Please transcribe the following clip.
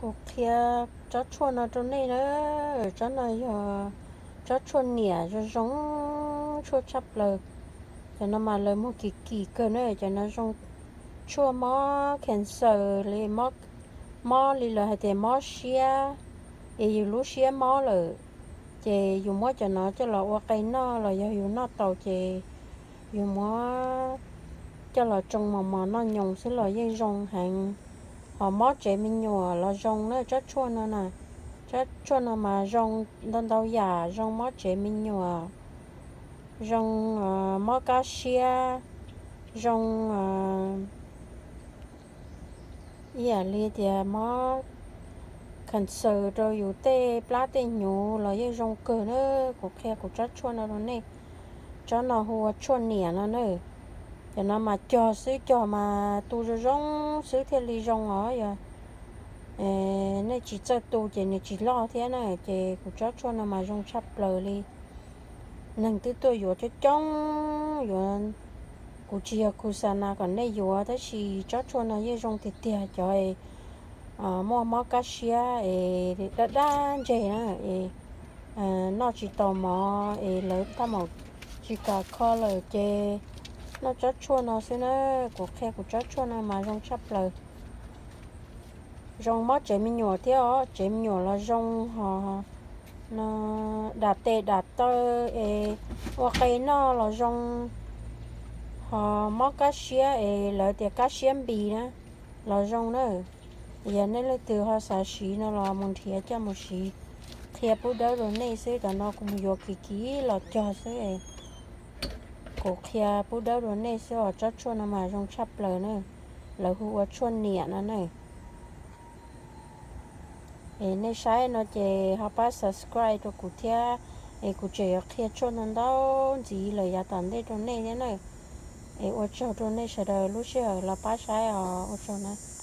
Kuv qhia tsob tshuaj no rau nej na. Tsob no yog tsob tshuaj niam zoo zoo, tshuaj tshaj plaws. Cov no mas lawv muag kim kim kawg na, cov no zoo tshuaj mob cancer li, mob li lawv hais tias mob siab, es yus lub siab mob lawm, ces yus muab cov no coj los ua qe noj los yog yus noj tau ces yus muab coj los tsoo mos mos noj nyoos xwb los yeej zoo heev. Ho mob tsev me nyuam los zoo na tsob tshuaj no na. Tsob tshuaj no mas zoo ntau ntau yam, zoo mob tsev me nyuam, zoo mob kab siab, zoo ib yam li tias mob cancer rau yus tej plab tej hnyuv los yeej zoo kawg na. Kuv qhia kuv tsob tshuaj no rau nej. Tsob no hu ua tshuaj niam no na. Cov no mas cog xwb, cog mas tu zoo zoo xwb thiaj li zoo os. Yog nej tsis txawj tu ces nws tsis loj thiab na. Ces kuv tsob tshuaj no mas zoo tshaj plaws li. Neeg twb tuaj yuav coob coob yuav. Kuv tsis yog khu xa na kom nej yuav, tab sis tsob tshuaj no yeej zoo tiag tiag. Cov muaj mob kab siab es daj daj ntseg na, es noj tsis tau mov es lawv tab maum tsis kam kho lawm ces noj tsob tshuaj no xwb na. Kuv qhia kuv tsob tshuaj no mas zoo tshaj plaws. Zoo mob tsev me nyuam thiab os, tsev me nyuam los zoo, ho no dam tes dam taw es ua qe noj los zoo, ho mob kab siab es lawv tias kab siab npis na los zoo na. Yog nej leej twg ho xav siv no los mus nrhiav coj mus siv. Qhia pub dawb rau nej xwb, cov no kuv mus yuav kim kim los cog xwb. Kuv qhia pub dawb rau nej xwb os, tsob tshuaj no mas zoo tshaj plaws na. Lawv hu ua tshuaj niam no na. Es nej saib no ces ho pab subscribe rau kuv thiab, es kuv tseem yuav qhia tshuaj ntau ntau ntxiv lawm yav tom ntej rau nej thiab na. Es ua tsaug rau nej sawv daws lub sij hawm los pab saib os, ua tsaug na.